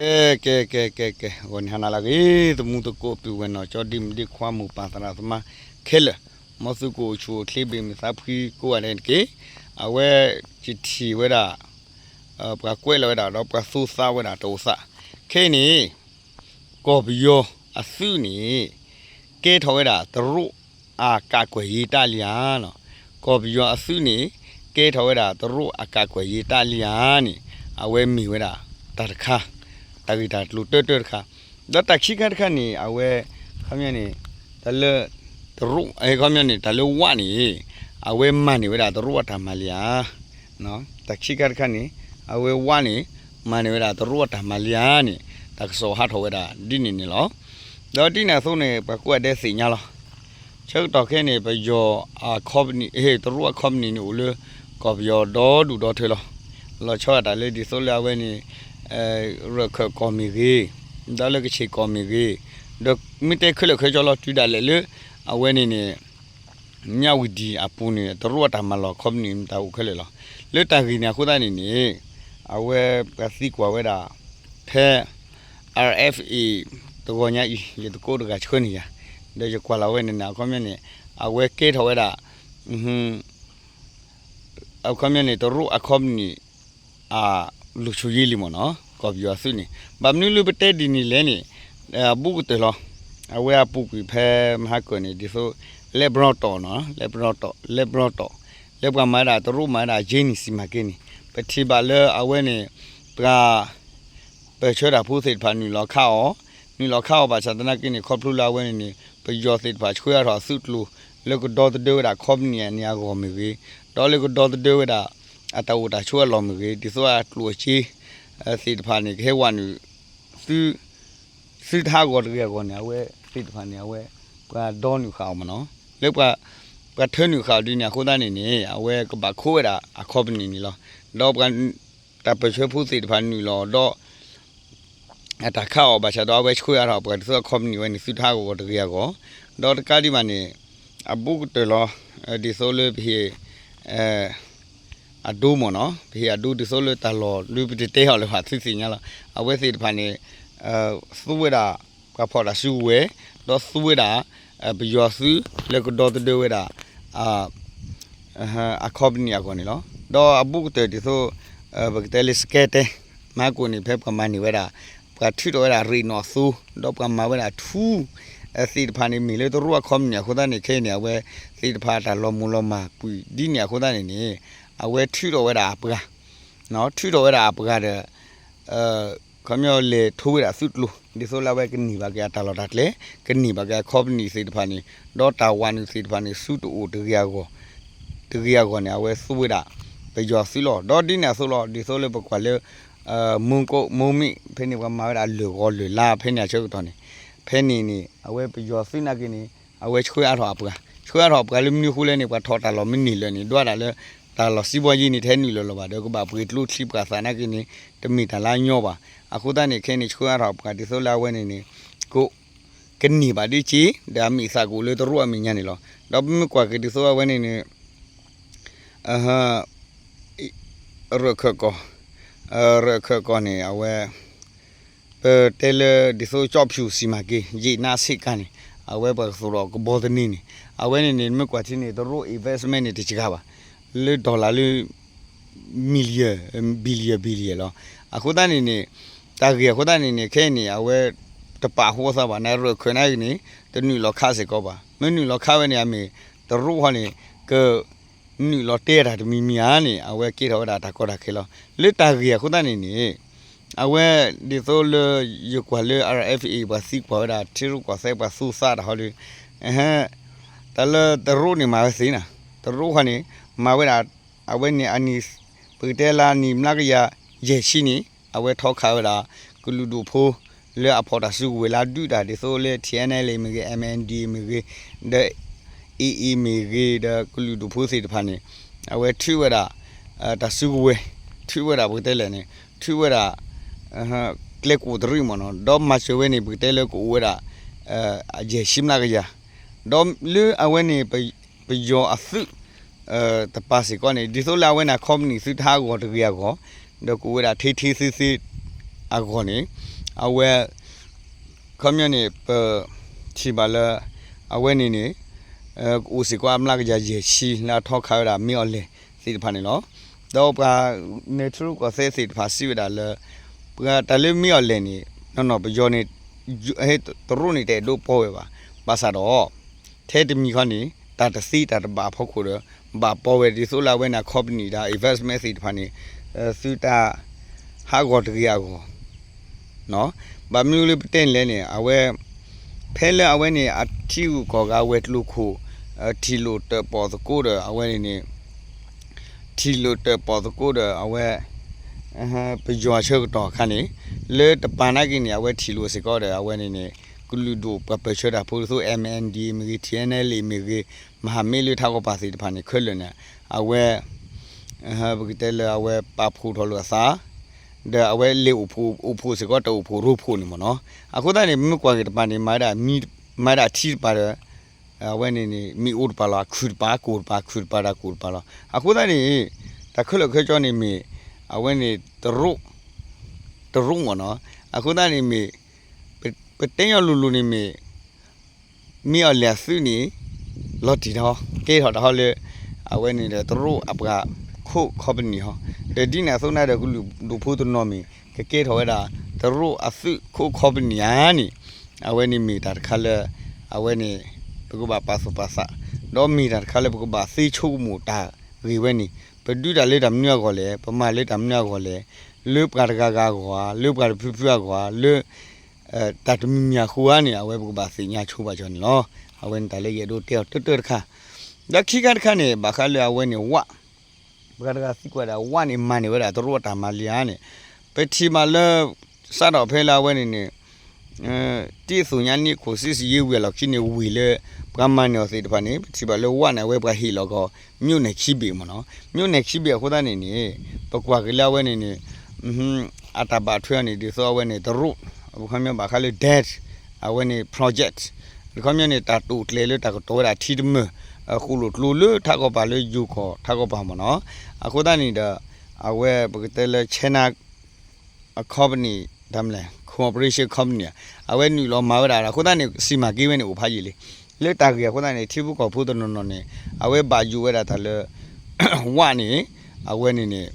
ကဲ ကဲ ကဲ ကဲ ကဲ ဂီၤနံၤဟါနၤလၢအဂ့ၤ သမူသကိးပုၢ်ဝဲၢ်နီၢ်ကၠီ ဒ့မုၣ်ဒ့ခွါ မိၢ်ပၢ်သရၣ်သမါခဲလၢာ်, မ်သုကအိၣ်ဆူၣ်အိၣ်ချ့ ဘၣ်မုာ်သးဖှံကိးဂၤဒဲးတက့ၢ်. အဝဲ ယထံၣ်ဝဲဒၣ် ပှၤကွဲးလီၤဝဲဒၣ် ဒီးပှၤသူသးဝဲဒၣ်တအိၣ်သး ခဲအံၤန့ၣ် ကီၢ်ပယီၤအသုးန့ၣ် ကဲထီၣ်ဝဲဒၣ်တရူးအကးကွဲၢ်ယ့တၢ်လံဧါ. ကီၢ်ပယီၤအသုးန့ၣ် ကဲထီၣ်ဝဲဒၣ်တရူးအကးကွဲၢ်ယ့တၢ်လံဧါန့ၣ် အဝဲမ့ၢ်ဝဲဒၣ်တၢ်တခါ တၢ်ဂ့ၢ်တၢ်ကျိၤတၢတၢတခါ, ဒီးတၢ်ခံခါတခါန့ၣ် အဝဲ ခီပညီန့ၣ် တၢ်လၢ တရူး ခီပညီန့ၣ် တၢ်လၢဝၣ်န့ၣ် အဝဲမၤန့ၢ်ဝဲဒၣ်တရူးအတၢ်မၤလံဧါ. တၢ်ခံခါတခါန့ၣ် အဝဲဝၣ်န့ၣ် မၤန့ၢ်ဝဲဒၣ်တရူးအတၢ်မၤလံဧါန့ၣ် တၢ်ကစီၣ်ဟးထီၣ်ဝဲဒၣ်ဒ်န့ၣ်န့ၣ်လီၤ. ဒီးဒ်န့ၣ်အသိးန့ၣ် ပှၤကိးဂၤဒဲးသ့ၣ်ညါလီၤ. ဆၢကတီၢ်ခဲအံၤန့ၣ် ပယီၤအခီပနံၣ် တရူးအခီပနံၣ်န့ၣ်အိၣ်လၢ ကီၢ်ပယီၤဒီဒူၣ်ဒီထၢလီၤ. လီၤဆီဒၣ်တၢ်လၢဒ်သိးလၢအဝဲန့ၣ် ရၢၢ်ခၢၣ်ကီၢ်မ့ၢ်ဂ့ၤ, ဒီးလၢကဆ့ၣ်ကီၢ်မ့ၢ်ဂ့ၤ, ဒီးမ့ၢ်တဲခဲလၢာ်ခဲဆ့လီၤ တုၤဒၣ်လဲာ်လၢ အဝဲန့ၣ်န့ၣ် မၠၣ်ဝတံၣ်အပူၤန့ၣ် တရူးအတၢ်မၤလီၢ်အခီပနံၣ်မ့ၢ်တၢ်အိၣ်ခဲလၢာ်လီၤ. လၢတၢ်ဂ့ၢ်န့ၣ်အဃိသတးန့ၣ်န့ၣ် အဝဲပှၤသံကွၢ်ဝဲဒၣ် ဖဲ R F A တဂီၤညါအံၤ ယသကိးတဂၤဆှၢန့ၢ်ယၤ, ဒီးယကွၢ်လီၤဝဲန့ၣ်န့ၣ် အခီပညီန့ၣ် အဝဲကဲထီၣ်ဝဲဒၣ် အခီပညီန့ၣ် တရူးအခီပနံၣ် အ လူၢ်ဆိၣ်ယ့လံမ့ၢ်နီၤ ကီၢ်ပယီၤအသုးန့ၣ် ဘၣ်မနုၤလၢပတဲဒ်န့ၣ်လဲၣ်န့ၣ် အဘူးကတၢၢ်လီၤ. အဝဲအပူၤကွံာ်ဖဲမဟါကၢၢ်န့ၣ် ဒ်သိး လဲၣ်ဘြီတီၢ်နီၤ လဲၣ်ဘြီတီၢ် လဲၣ်ဘြီတီၢ် လၢပှၤမၤဝဲဒၣ်တရူးမၤဝဲဒၣ် Jenny စီမံကိန်းန့ၣ် ပထံၣ်ဘၣ်လၢအဝဲန့ၣ် ပှၤ ပၢၢ်ဆၢတၢ်ဖိသ့ၣ်တဖၣ်နုာ်လီၤခးအီၤ, နုာ်လီၤခးအီၤဘၣ်ဆၣ်သနာ်က့န့ၣ် ခီဖျိလၢအဝဲန့ၣ်န့ၣ် ပယီၤသ့ၣ်တဖၣ်ဆှၢအါထီၣ်အသုးကျိၤ လၢကဒီသဒၢဝဲဒၣ် company န့ၣ်အဂီၢ်မ့ၢ်ဂ့ၤ, ဒီးလၢကဒီသဒၢဝဲဒၣ် အတၢ်အိၣ်တၢ်ဆိးအလီၢ်မ့ၢ်ဂ့ၤ, ဒ်သိးအကျိၣ်အစ့ သ့ၣ်တဖၣ်န့ၣ် ကဟဲဝဲနုာ် သု သုတဟးဂီၤတဂ့ၤအဂီၢ်န့ၣ် အဝဲသ့ၣ်တဖၣ်န့ၣ် အဝဲ ပှၤဒီနုာ်ဃာ်အီၤမ့ၢ်နီၤ, လၢ ပှၤထၢနုာ်ဃာ်အီၤဒ်န့ၣ်အဃိသတးန့ၣ်န့ၣ် အဝဲကဘၣ်ခိးဝဲဒၣ်အ company န့ၣ်လီၤ. ဒီးပှၤ တၢ်ပၢၢ်ဆၢဖိသ့ၣ်တဖၣ်နုာ်လီၤဒီး အတၢ်ခးအီၤဘၣ်ဆၣ်ဒီး အဝဲဆှၢအါထီၣ်ပှၤဒ်သိးအ company ဝဲန့ၣ် သုတဟးဂီၤတဂ့ၤအဂီၢ်, ဒီးတကးဒံးဘၣ်န့ၣ် အဘူးကတၢၢ်လီၤ ဒ်သိးလၢပဟ့ၣ် အဒိမ့ၢ်နီၤ, ပဟ့ၣ်အဒိဒ်သိးလၢတၢ်လီၢ်ဒုးပတတဲအီၤလၢၤဘၣ် သုသ့ၣ်ညါလီၤ. အဝဲသ့ၣ်တဖၣ်န့ၣ် သူဝဲဒၣ် ပှၤဖီၣ်တၢ်စုကဝဲၤ, ဒီးသူဝဲဒၣ် ပယီၤသုးလၢကဒီသဒၢဝဲဒၣ် အ company အဂီၢ်န့ၣ်လီၤ. ဒီးအဘူးကတၢၢ်ဒ်သိး ပကတဲလၢ စကဲတဲ မဟါကၢၢ်န့ၣ် ဖဲပှၤမၤန့ၢ်ဝဲဒၣ် ပှၤထုးထီၣ်ဝဲဒၣ်ရ့ၣ်နီၣ်အသိ ဒီးပှၤမၤဝဲဒၣ်ထူ သ့ၣ်တဖၣ်န့ၣ် မ့ၢ်လၢတရူးအ company အဃိသတးန့ၣ် ခဲအံၤန့ၣ် အဝဲသ့ၣ်တဖၣ်တၢ်လီၤမုၢ်လီၤမၢ်ကွံာ်ဒ်န့ၣ်အဃိသတးန့ၣ်န့ၣ် အဝဲထုးထီၣ်ဝဲဒၣ်အပှၤ ထုးထီၣ်ဝဲဒၣ်အပှၤဒီး ခီပညီလဲၤထိဝဲဒၣ်သုးကျိၤ ဒ်သိးလၢအဝဲကန့ၢ်ဘၣ်က့ၤအတၢ်လီၢ်တၢ်ကျဲ, ကန့ၢ်ဘၣ်က့ၤအ company သ့ၣ်တဖၣ်န့ၣ်, ဒီးတၢ်ဝဲနုာ်သ့ၣ်တဖၣ်န့ၣ် ဆူတအိၣ်တဂ့ၤအဂီၢ်, တဂ့ၤအဂီၢ်န့ၣ် အဝဲသူဝဲဒၣ် ပယီၤသုးလီၤ. ဒီးဒ်န့ၣ်အသိးလီၤ ဒ်သိးလၢပကွၢ်လၢ မိၢ်ကိး မိၢ်မ့ၢ် ဖဲန့ၣ်ပှၤမၤဝဲဒၣ်လၢၢ်ဂီၤလၢၢ်လါဖဲန့ၣ်အဆၢကတီၢ်န့ၣ်, ဖဲန့ၣ်န့ၣ် အဝဲပယီၤသုးနာ်က့န့ၣ် အဝဲဆှၢအါထီၣ်အပှၤ, ဆှၢအါထီၣ်အပှၤလၢမနုၤအဃိလဲၣ်န့ၣ် ပှၤထီၣ်တၢ်လီၢ်မ့ၢ်န့ၢ်လၢာ်န့ၣ် ဒွးဒၣ်လၢ တၢ်လီၢ်စံးဘီယ့န့ၣ် တဟဲနုာ်လီၤလီၤဘၣ်ဒီး ကဘၣ်ပှ့ၤကျိချံပှၤသးနာ်က့န့ၣ် တမ့ၢ်တၢ်လၢအညီဘၣ်. အဃိသတးန့ၣ် ခဲအံၤန့ၣ် ဆှၢအါထီၣ်အပှၤဒ်သိးလၢအဝဲန့ၣ်န့ၣ် က ကန့ၢ်ဘၣ်ဒ်က့ၤ ဒီးအမံၤအသးကအိၣ်လၢတရူးအမဲာ်ညါန့ၣ်လီၤ. ဒီးပမ့ၢ်ကွၢ်က့ၤဒ်သိးအဝဲန့ၣ်န့ၣ် ရၢၢ်ခၢၣ်ကီၢ်, ရၢၢ်ခၢၣ်ကီၢ်န့ၣ် အဝဲ ပတဲလၢဒ်သိးကၠီၣ်ဖၠူၣ်စံးမၤက့ၤ ယ့ၣ်နါဆ့ကၤန့ၣ် အဝဲပှၤကသိးဒီးကဘီသန့ၤန့ၣ် အဝဲန့ၣ်န့ၣ် မ့ၢ်ကွၢ်ထံန့ၣ် တရူး investment န့ၣ် တစှၤဘၣ် လၢ dollar လၢ million billion billion လီၤ. အဃိသတးန့ၣ်န့ၣ် တၢ်ဂ့ၢ်အဃိသတးန့ၣ်န့ၣ် ခဲအံၤန့ၣ် အဝဲ တပာ်ဃိသးဘၣ် နရၢၢ်ခၢၣ်နာ်က့န့ၣ် တနုာ်လီၤခးစ့ၢ်ကီးဘၣ်. မ့ၢ်နုာ်လီၤခးဝဲန့ၣ် အမ့ၢ်တရူးဃီန့ၣ် က နုာ်လီၤတဲတၢ်တမံၤမံၤဧါန့ၣ် အဝဲကဲထီၣ်ဝဲဒၣ်တၢ်ကီတၢ်ခဲလီၤ. လၢတၢ်ဂ့ၢ်အဃိသတးန့ၣ်န့ၣ် အဝဲဒ်သိးလၢယကွၢ်လၢ R F A ပှၤသံကွၢ်ဝဲဒၣ် ထံရူၢ်ကီၢ်သဲးပှၤသူသးတၢ်ဟီဒီး တၢ်လၢတရူးန့ၣ်မၤဝဲသ့နီၤ, တရူးဃီန့ၣ် မၤဝဲဒၣ် အဝဲန့ၣ်အနံၣ် ပကတဲလၢအနံၣ်မျးကယၤယဲၢ်ဆံန့ၣ် အဝဲထီခးဝဲဒၣ် ကလုာ်ဒူၣ်ဖိ လၢအဖီၣ်တၢ်စုကဝဲၤလၢအဒုးတၢ်ဒ်သိးလၢ T N L A မ့ၢ်ဂ့ၤ M N D မ့ၢ်ဂ့ၤ ဒီး A A မ့ၢ်ဂ့ၤ ဒီးကလုာ်ဒူၣ်ဖိသ့ၣ်တဖၣ်န့ၣ် အဝဲထုးဝဲဒၣ် တၢ်စုကဝဲၤ ထုးဝဲဒၣ်ပကတဲလဲၣ်န့ၣ် ထုးဝဲဒၣ် ကျဲကအိၣ်တရံးမ့ၢ်နီၤ ဒီးမၤစၢၤဝဲန့ၣ် ပကတဲလၢကအိၣ်ဝဲဒၣ် အယဲၢ်ဆံမျးကယၤ ဒီးလၢအဝဲန့ၣ် ပယီၤအသုး တပၤစ့ၢ်ကီးန့ၣ် ဒ်သိးလၢအဝဲန့ၣ် company သုတဟးဂီၤတဂ့ၤအဂီၢ် ဒီးကအိၣ်ဝဲဒၣ်ထဲထဲသ့သ့ အဂီၢ်န့ၣ် အဝဲ ခီပညီန့ၣ် ပ ထံၣ်ဘၣ်လၢ အဝဲန့ၣ်န့ၣ် ကအိၣ်စ့ၢ်ကီးအမျးကယၤယဲၢ်ဆံ လၢအထီခးဝဲဒၣ်မ့ၢ်အီၤလဲၣ်သ့ၣ်တဖၣ်န့ၣ်လီၤ. ဒီးပှၤ နဲၣ်ထရူၣ်ကီၢ်သဲးသ့ၣ်တဖၣ်စံးဝဲဒၣ်လၢ ပှၤတၢ်လၢမ့ၢ်အီၤလဲၣ်န့ၣ် နီၢ်နီၢ်ပယီၤန့ၣ် တရူးန့ၣ်တအဲၣ်ဒိးပီၢ်ဝဲဘၣ်. ဘၣ်ဆၣ်ဒီး ထဲတမံၤခီန့ၣ် တၢ်တသ့တၢ်တဘၣ်အဖီခိၣ်ဒီး ဘၣ်ပီၢ်ဝဲဒ်သိးလၢအဝဲန့ၣ် company ဒီး investment သ့ၣ်တဖၣ်န့ၣ် သုတၢ် ဟးဂီၤတဂ့ၤအဂီၢ် ဘၣ်မနုၤလၢပတဲန့ၣ်လဲၣ်န့ၣ် အဝဲ ဖဲလၢအဝဲန့ၣ် အထံဂုၤကီၢ်ဂၤဝဲၤကျိၤခိၣ် ထံၣ်လိာ်တၢၣ်ပီၣ်သကိးဒီး အဝဲန့ၣ်န့ၣ် ထံၣ်လိာ်တၢၣ်ပီၣ်သကိးဒီး အဝဲ ပယီၤဆၢကတီၢ်အခါန့ၣ် လၢတပၤနာ်က့န့ၣ် အဝဲထံၣ်လိာ်စ့ၢ်ကီးဒီး အဝဲန့ၣ်န့ၣ် ကလုာ်ဒူၣ်ပှၤပၢၢ်ဆၢတၢ်ဖိဒ်သိး MNDAA မ့ၢ်ဂ့ၤ TNLA မ့ၢ်ဂ့ၤ မဟာမိတ် လၢထးကီၢ်ပၤသ့ၣ်တဖၣ်န့ၣ် ခဲလၢာ်န့ၣ် အဝဲ ပကတဲလၢအဝဲပာ်ဖှိၣ်ထီၣ်လိာ်အသး ဒီးအဝဲလဲၤအိၣ်ဖှိၣ် အိၣ်ဖှိၣ်စ့ၢ်ကီးတၢ်အိၣ်ဖှိၣ်ရိဖှိၣ်န့ၣ်မ့ၢ်နီၤ. အဃိသတးန့ၣ် မ့ၢ်ကွၢ်က့ၤတပၤန့ၣ် မၤဝဲဒၣ်မံ မၤဝဲဒၣ်ထံတပၤဒီး အဝဲန့ၣ်န့ၣ် မ့ၣ်အူတပၤလီၤ အခုၣ်တပၤ ကိၢ်တပၤ အခုၣ်တပၤဒီးကိၢ်တပၤလီၤ. အဃိသတးန့ၣ် တၢ်ခဲလၢာ်ခဲဆ့န့ၣ်မ့ၢ် အဝဲန့ၣ် တရူး တရူးမ့ၢ်နီၤ. အဃိသတးန့ၣ်မ့ၢ် ပတဲညီလိၤလိၤန့ၣ်မ့ၢ် မ့ၢ်အီၤလဲၣ်အသုးန့ၣ် လီၤတံၢ်တၢ်ဟီ ကဲထီၣ်တၢ်ဟီလၢ အဝဲန့ၣ်ဒီးတရူးအပှၤခိၣ် company ဟီ ဒီးဒ်န့ၣ်အသိးန့ၣ်ဒီး ကလုာ်ဒူၣ်ဖိတနီၤမ့ၢ် ကကဲထီၣ်ဝဲဒၣ် တရူးအသုးခိၣ် company ဧါန့ၣ် အဝဲန့ၣ်မ့ၢ်တၢ်တခါလၢ အဝဲန့ၣ် ပကဘၣ်ပာ်သူၣ်ပာ်သး ဒီးမ့ၢ်တၢ်တခါလၢ ပကဘၣ်သ့ဆိကမိၣ်တၢ်ဂ့ၢ်ဝဲန့ၣ် ပဒုးတၢ်လၢတၢ်မနုၤအဂီၢ်လဲၣ် ပမၤလၢတၢ်မနုၤအဂီၢ်လဲၣ် လၢပှၤတဂၤဂၤအဂီၢ်ဧါ လၢပှၤတဖုဖုအဂီၢ်ဧါ လၢ တၢ်တမံၤမံၤအဃိဧါန့ၣ် အဝဲပကဘၣ်သ့ၣ်ညါဆိဘၣ်ကီးန့ၣ်လီၤ. အဝဲန့ၣ်တၢ်လၢယအဲၣ်ဒိးတဲအီၤတၢၢ်တၢၢ်တခါ ဒီးခံခါတခါန့ၣ် ဘၣ်ဃးလၢအဝဲန့ၣ်ဝၣ် ပှၤတဂၤသံကွၢ်ဒၣ်ဝၣ်န့ၣ် မၤန့ၢ်ဝဲဒၣ်တရူးအတၢ်မၤလံဧါန့ၣ် ပထံၣ်ဘၣ်လၢ စးထီၣ်ဖဲလၢအဝဲန့ၣ်န့ၣ် တ့သူၣ်ညါနံၣ်ခိၣ်ဆံဆံယ့ဝံၤအလီၢ်ခံန့ၣ် ဝံၤလၢ ပှၤမၤန့ၢ်အီၤသ့ၣ်တဖၣ်န့ၣ် ပထံၣ်ဘၣ်လၢဝၣ်န့ၣ် အဝဲပှၤဟ့ၣ်လီၤကီး မြို့နယ်ခံဘ့ၣ်မ့ၢ်နီၤ မြို့နယ်ခံဘ့ၣ်အဃိသတးန့ၣ်န့ၣ် ပကွၢ်က့ၤလၢအဝဲန့ၣ်န့ၣ် အတၢ်ဘၣ်ထွဲအီၤန့ၣ် ဒ်သိးအဝဲန့ၣ် တရူး အခီပညီဘၣ်ဃးလၢ debt အဝဲန့ၣ် project အခီပညီန့ၣ် တၢ်တိာ်ကျဲၤလၢတၢ်ကတီၤဝဲဒၣ်ထံတမၢၢ် ဃိၣ်လိာ်ကျိလၢထးကီၢ်ပၤလၢယိၤကီၢ်ထးကီၢ်ပၤမ့ၢ်နီၤ အဃိသတးန့ၣ်ဒီး အဝဲပကတဲလၢ China အ company တၢ်မလဲၣ် cooperation company အဝဲနုာ်လီၤမၤဝဲဒၣ်အဃိသတးန့ၣ် စံၣ်မၤက့ၤဝဲန့ၣ်အိၣ်ဖးယံာ်လံ လၢတၢ်ဂ့ၢ်အဃိသတးန့ၣ် ထံဖိကီၢ်ဖိတနီၤနီၤန့ၣ် အဝဲဘၣ်ယိၣ်ဝဲဒၣ်တၢ်လၢ ဝၣ်န့ၣ် အဝဲန့ၣ်န့ၣ်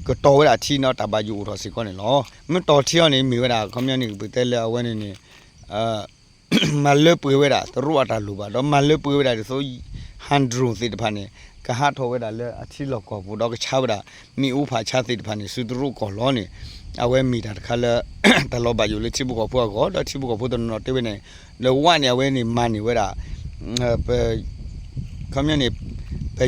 ကတီၤဝဲဒၣ်ထံနီၤ တၢ်ဘၣ်ယိၣ်အိၣ်ထီၣ်စ့ၢ်ကီးန့ၣ်လီၤ. မ့ၢ်တီၤထံအီၤန့ၣ် မ့ၢ်ဝဲဒၣ် အခီပညီန့ၣ် ပကတဲလၢအဝဲန့ၣ်န့ၣ် မၤလၢပှဲၤဝဲဒၣ် တရူးအတၢ်လိၣ်ဘၣ် ဒီးမၤလၢပှဲၤဝဲဒၣ်ဒ်သိး ဟၣ်ဒြိၣ်သ့ၣ်တဖၣ်န့ၣ် ကဟးထီၣ်ဝဲဒၣ်လၢအထံလီၢ်ကီၢ်ပူၤ ဒီးကဆါဝဲဒၣ် မ့ၣ်အူဖးဆါသ့ၣ်တဖၣ်န့ၣ် ဆူတရူးကီၢ်လီၤန့ၣ် အဝဲမ့ၢ်တၢ်တခါလၢ တၢ်လီၤဘၣ်ယိၣ်လၢထံဖိကီၢ်ဖိအဂီၢ် ဒီးထံဖိကီၢ်ဖိတနီၤနီၤတဲဝဲန့ၣ် လၢဝၣ်န့ၣ် အဝဲန့ၣ်မၤန့ၢ်ဝဲဒၣ် ပ ခီပညီန့ၣ် ပ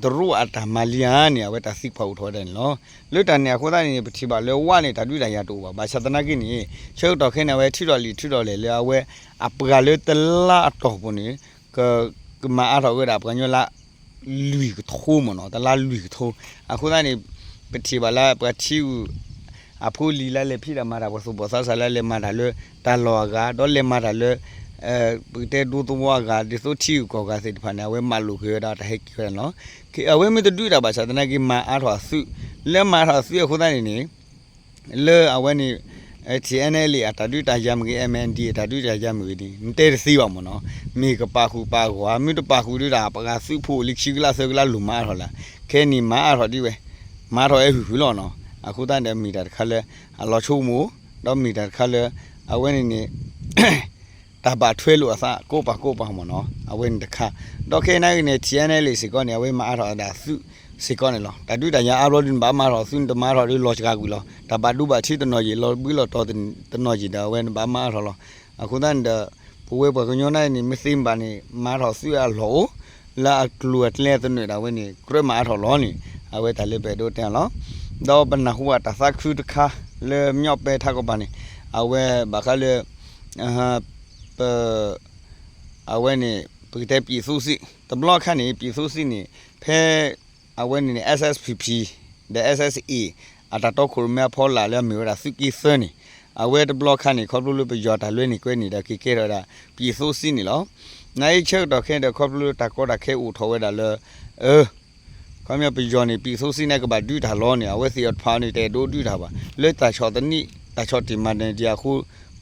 တရူးအတၢ်မၤလံဧါန့ၣ် အဝဲတၢ်သံကွၢ်အိၣ်ထီၣ်ဝဲဒၣ်န့ၣ်လီၤ. လၢတၢ်န့ၣ်အဃိသတးန့ၣ် ပထံၣ်ဘၣ်လၢဝၣ်န့ၣ် တၢ်ဒုးတၢ်ယၤတအိၣ်ဘၣ်. ဘၣ်ဆၣ်သနာ်က့န့ၣ် ဆၢကတီၢ်ခဲအံၤန့ၣ် အဝဲထုးထီၣ်လံာ်ထုးထီၣ်လဲၢ်လၢအဝဲ အပှၤလၢတလါအတီၢ်ပူၤန့ၣ် က ကမၤအါထီၣ်ဝဲဒၣ်ပှၤကညီလၢ လွံၢ်ကထိမ့ၢ်နီၤ တလါလွံၢ်ကထိ အဃိသတးန့ၣ် ပထံၣ်ဘၣ်လၢပှၤထံဂုၤ အဖိလံၤလၢလဲၤဖံးတၢ်မၤတၢ် ပှၤသူၣ်ဘီၣ်သးစၢ်လၢလဲၤမၤတၢ်လၢ တၢ်လီၢ်အဂၤ ဒီးလဲၤမၤတၢ်လၢ ပကတဲဒူသဝီအဂၤ ဒ်သိးထံဂုၤကီၢ်ဂၤသ့ၣ်တဖၣ်န့ၣ် အဝဲမၤလိာ်က့ၤဝဲဒၣ်တၢ်ဟဲက့ၤဝဲဒၣ်န့ၣ်လီၤ. အဝဲမ့ၢ်တဒုးတၢ်ဘၣ်ဆၣ်သနာ်က့ မၤအါထီၣ်အသုး လၢမၤအါထီၣ်အသုးအဃိသတးန့ၣ်န့ၣ် လၢအဝဲန့ၣ် TNLA အတၢ်ဒုးတၢ်ယၤမ့ၢ်ဂ့ၤ MNDAA အတၢ်ဒုးတၢ်ယၤမ့ၢ်ဂ့ၤန့ၣ် နတဲတသ့ဘၣ်မ့ၢ်နီၤ မ့ၢ်ကပာ်ဃုာ်ပာ်ဂီၢ်ဧါ မ့ၢ်တပာ်ဃုာ်ဒီးတၢ် ပှၤသုးဖိလၢခံကလးသၢကလးလိၣ်မၤအါထီၣ်လၢ ခဲအံၤန့ၣ်မၤအါထီၣ်ဒ်ဝဲ မၤထီၣ်အဲၣ်ဟုၣ်ဟုၣ်လီၤနီၤ အဃိသတးဒီးမ့ၢ်တၢ်တခါလၢ အလီၤဆိကမိၣ် ဒီးမ့ၢ်တၢ်တခါလၢ အဝဲန့ၣ်န့ၣ် တၢ်ဘၣ်ထွဲလိာ်အသးကိးပၤကိးပၤမ့ၢ်နီၤ အဝဲန့ၣ်တခါ ဒီးခဲအံၤနာ်က့န့ၣ် TNLA စ့ၢ်ကီးန့ၣ် အဝဲမၤအါထီၣ်အဒၣ်သုးစ့ၢ်ကီးန့ၣ်လီၤ. တၢ်ဒုးတၢ်ယၤအါဘျီဒုး နဘၣ်မၤထီၣ်သုး နတမၤထီၣ်ဒီးလီၤစှၤကွံာ်လီၤ. တၢ်ဘၣ်ဒိဘၣ်ထံးတနီၤယံာ် လီၤဘှံးလီၤတီၤတနီၤယံာ်ဒီး အဝဲနဘၣ်မၤအါထီၣ်လီၤ. အဃိသတးန့ၣ်ဒီး ပဝဲပှၤကညီနာ်က့န့ၣ် မ့ၢ်သ့မ့ၢ်ဘၣ်န့ၣ် မၤထီၣ်သုးအလီၢ်အိၣ် လၢအကျိၤအကျဲသနၢၣ်ဒၣ်ဝဲန့ၣ် ကြၢးမၤအါထီၣ်လီၤန့ၣ် အဝဲတၢ်လၢပအဲၣ်ဒိးတဲအီၤလီၤ. ဒီးပနၢ်ဟူဘၣ်တၢ်သးခုတခါ လၢမညီပဲထးကီၢ်ပၤန့ၣ် အဝဲဘၣ်ဃးလၢ ပ အဝဲန့ၣ် ပကတဲပြည်သူ့စစ် တဘျီခါန့ၣ် ပြည်သူ့စစ်န့ၣ် ဖဲ အဝဲန့ၣ်န့ၣ် SSPP ဒီး SSA အတၢ်တီခိၣ်ရိၣ်မဲအဖီလာ်လၢအမ့ၢ်ဝဲဒၣ်သုးက့သၢန့ၣ် အဝဲတဘျီခါန့ၣ် ခီဖျိလၢပယီၤတၢ်လွဲန့ၣ်ကွဲန့ၣ်ဒီး က့ၤကဲထီၣ်ဝဲဒၣ် ပြည်သူ့စစ်န့ၣ်လီၤ. နာ်အံၤဆၢကတီၢ်ခဲအံၤဒီး ခီဖျိလၢတၢ်ကီတၢ်ခဲအိၣ်ထီၣ်ဝဲဒၣ်လၢ အၢ ခီပညီပယီၤန့ၣ် ပံးသိစံန့ၣ် ကဘၣ်ဒုးတၢ်လီၤန့ၣ် အဝဲသ့ၣ်အီၤတဖၣ်န့ၣ် တအဲၣ်ဒိးဒုးတၢ်ဘၣ်. လၢတၢ်ဆီၣ်သနံး တၢ်ဆီၣ်တံၢ်မၤနၢၤဒံးအဃိ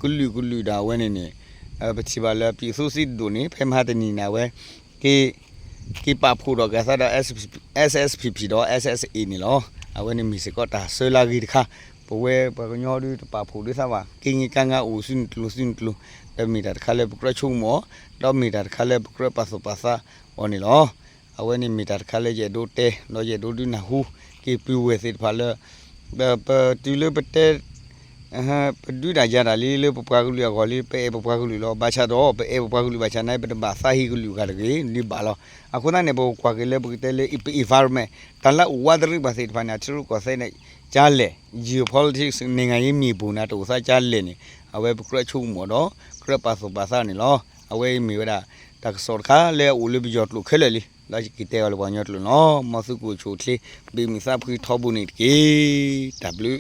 ကလုာ်ကလုာ်ဒၣ်ဝဲန့ၣ်န့ၣ် ပထံၣ်ဘၣ်လၢပံးသိစံတဒိၣ်န့ၣ် ဖဲမဟါတနံၤန့ၣ် အဝဲ က့ၤ က့ၤပာ်ဖှိၣ်ဒီးကသါဒီး S S P P ဒီး S S A န့ၣ်လီၤ. အဝဲန့ၣ်မ့ၢ်စ့ၢ်ကီးတၢ်ဆၢလၢအဂ့ၤတခါ, ပဝဲပှၤကညီဒုးတပာ်ဖှိၣ်ဒုးသးဘၣ်, က့ၤက့ၤကါငါအိၣ်ဆူနကျိၤဆူနကျိၤ, ဒီးမ့ၢ်တၢ်တခါလၢပကြၢးဆိကမိၣ်အီၤ, ဒီးမ့ၢ်တၢ်တခါလၢပကြၢးပာ်သူၣ်ပာ်သးအီၤန့ၣ်လီၤ. အဝဲန့ၣ်မ့ၢ်တၢ်တခါလၢယအဲၣ်ဒိးတဲ ဒီးယအဲၣ်ဒိးဒုးနၢ်ဟူ က့ၤပုၢ်ဝဲၢ်သ့ၣ်တဖၣ်လၢ ပတုၤလၢပတဲ ပဒုးတၢ်ယၤတၢ်လံလၢပပှၤကလုာ်အဂီၢ်လံ ပအဲၣ်ပပှၤကလုာ်လီၤ. ဘၣ်ဆၣ်ဒီး ပအဲၣ်ပပှၤကလုာ်ဘၣ်ဆၣ်န့ၣ် ပတဘၣ်သးဟ့ကလုာ်ဂၤတဂ့ၤ ဒ်ဘၣ်လီၤ. အဃိသတးန့ၣ် ပကကွၢ်က့ၤလၢပကတဲလၢ ပ environment တၢ်လၢအအိၣ်ဝးတရံးပှၤသ့ၣ်တဖၣ်န့ၣ် အထံရူၢ်ကီၢ်သဲးန့ၣ် ကလဲၣ်, geopolitics နံၣ်ဂၤယမ့ၢ်ပူၤန့ၣ် တအိၣ်သးကလဲၣ်န့ၣ် အဝဲပကြၢးဆိကမိၣ်ဒီး ကြၢးပာ်သူၣ်ပာ်သးန့ၣ်လီၤ. အဝဲအံၤမ့ၢ်ဝဲဒၣ် တၢ်ကစီၣ်တခါလၢအအိၣ်လၢပယီၤကျိာ်ခဲလၢာ်လံ လၢယက့ၤတဲအီၤလၢပှၤကညီကျိာ်န့ၣ်လီၤ. မ်သုကအိၣ်ဆူၣ်အိၣ်ချ့ ဘၣ်မုာ်သးဖှံထီဘိန့ၣ်တက့ၢ်. တၢ်ဘျုး